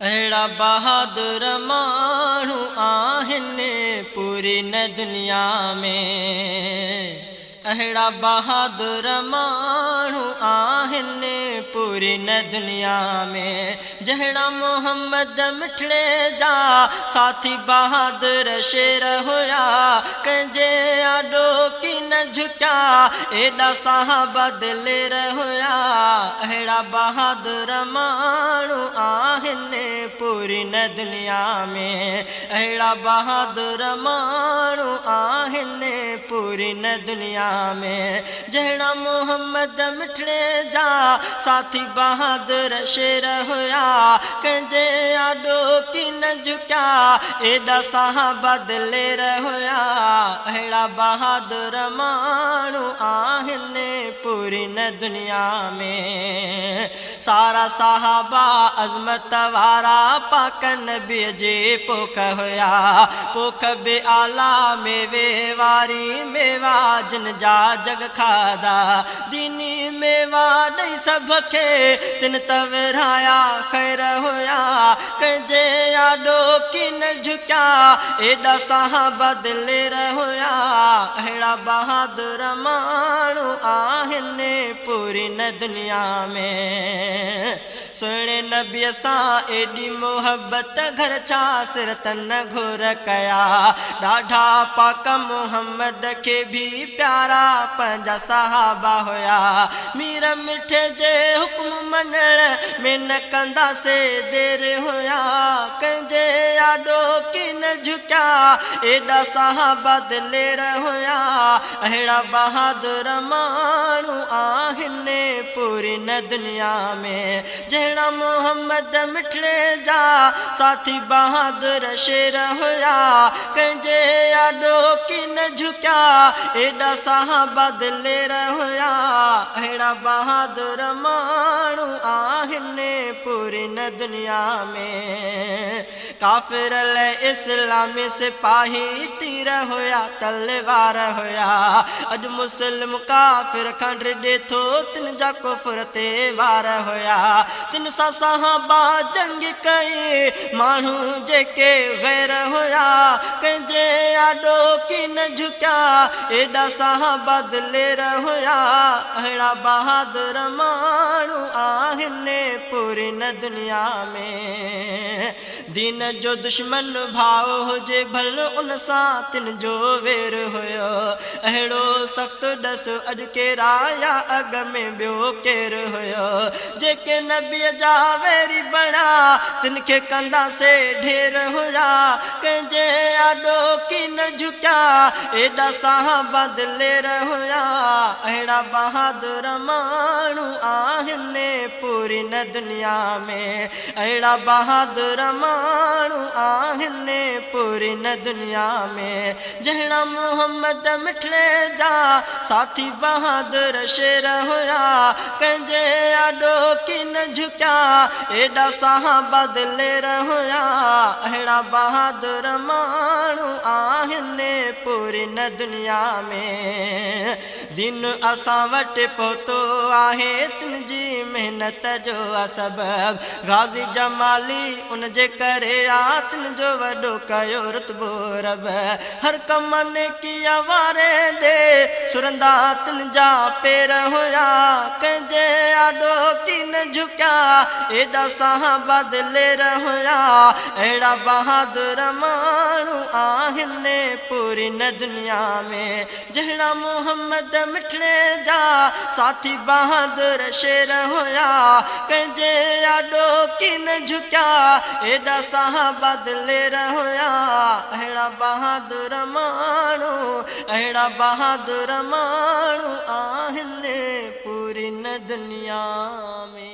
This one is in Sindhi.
اهڙا بهادر ماڻهو آهن پوري نه دنيا ۾، اهڙا بهادر ماڻهو آهن پوري نه دنيا ۾، جهڙا محمد مٺڙي جا ساٿي بهادر شير هيا، ڪنهن جي آڏو ڪين جهڪيا، ايڏا صحابه دلير هيا، اهڙا بهادر ماڻهو آهن پوري نه دنيا ۾، اهڙا بهادر ماڻهو آهن پوري نه دنيا ۾، جهڙا محمد مٺڙي جا ساٿي بهادر شير هيا، ڪنهن جي آڏو ڪين جهڪيا، ايڏا صحابه دلير هيا، اهڙا بهادر ماڻهو آهن پوري نه دنيا ۾. سارا صحابه عظمت وارا پاڪ نبيء جي پوک هيا، پوک به اعليٰ ميوي واري، ميوا جن جا جڳ کاڌا، ديني ميوا ڏئي سڀ کي، تن ته ورهايا خير هيا، ڪنهن جي آڏو ڪين جهڪيا، ايڏا صحابه دلير هيا، اهڙا بهادر ماڻهو آهن پوري نه دنيا ۾. سهڻي نبيء سان ايڏي محبت گهر ڇا سر تن گهر ڪيا، ڏاڍا پاڪ محمد کي ڀي پيارا پنهنجا صحابه هيا، مير مٺي جي حڪم مڃڻ ۾ نه ڪندا سي دير هيا، ڪنهن جي آڏو ڪين جهڪيا، ايڏا صحابه دلير هيا، اهڙا بهادر ماڻهو آهن پوري نه دنيا ۾، جهڙا محمد مٺڙي جا ساٿي بهادر شير هيا، ڪنهن جي آڏو ڪين جهڪيا، ايڏا صحابه دلير هيا، اهڙا بهادر ماڻهو آهن پوري نه دنيا ۾. ڪافر لئه اسلامي سپاهي تير هيا تلوار هيا، اڄ مسلم ڪافر کان ڊڄي ٿو تن جا ڪفر تي وار هيا، تن سان صحابه جنگ ڪئي ماڻهو جيڪي غير هيا، ڪنهن جي آڏو ڪين جهڪيا، ايڏا صحابه دلير هيا، اهڙا بهادر ماڻهو آهن پوري نه دنيا ۾. دين جو دشمن ڀاء هجي ڀل ان سان تن جو وير هيو، اهڙو سخت ڏس اڄ ڪير آ يا اڳ ۾ ٻيو ڪير هيو، جيڪي نبيء جا ويري بڻيا تن کي ڪندا سي ڍير هيا، ڪنهن جي آڏو ڪين جهڪيا، ايڏا صحابه دلير هيا، اهڙا بهادر ماڻهو آهن پوري نه دنيا ۾، اهڙا بهادر ماڻهو آهن پوري نه دنيا ۾، جهڙا محمد مٺڙي جا ساٿي بهادر شير هيا، ڪنهن جي آڏو ڪين جهڪيا، ايڏا صحابه دلير هيا، اهڙا بهادر ماڻهو آهن پوري نه دنيا ۾. دين اسان وٽ پهتو آهي تن جي محنت جو آ سبب، غازي جمالي ان جي ڪري آ تن جو وڏو ڪيو رتبو رب، هر ڪم نيڪيء واري ڏي سرندا تن جا پير هيا، ڪنهن جي آڏو ڪين جهڪيا، ايڏا صحابه دلير هيا، اهڙا بهادر ماڻهو آهن پوري نه دنيا ۾، جهڙا محمد مٺڙي جا ساٿي بهادر شير هيا، ڪنهن جي آڏو ڪين جهڪيا، ايڏا صحابه دلير هيا، اهڙا بهادر ماڻهو، اهڙا بهادر ماڻهو آهن پوري نه دنيا ۾.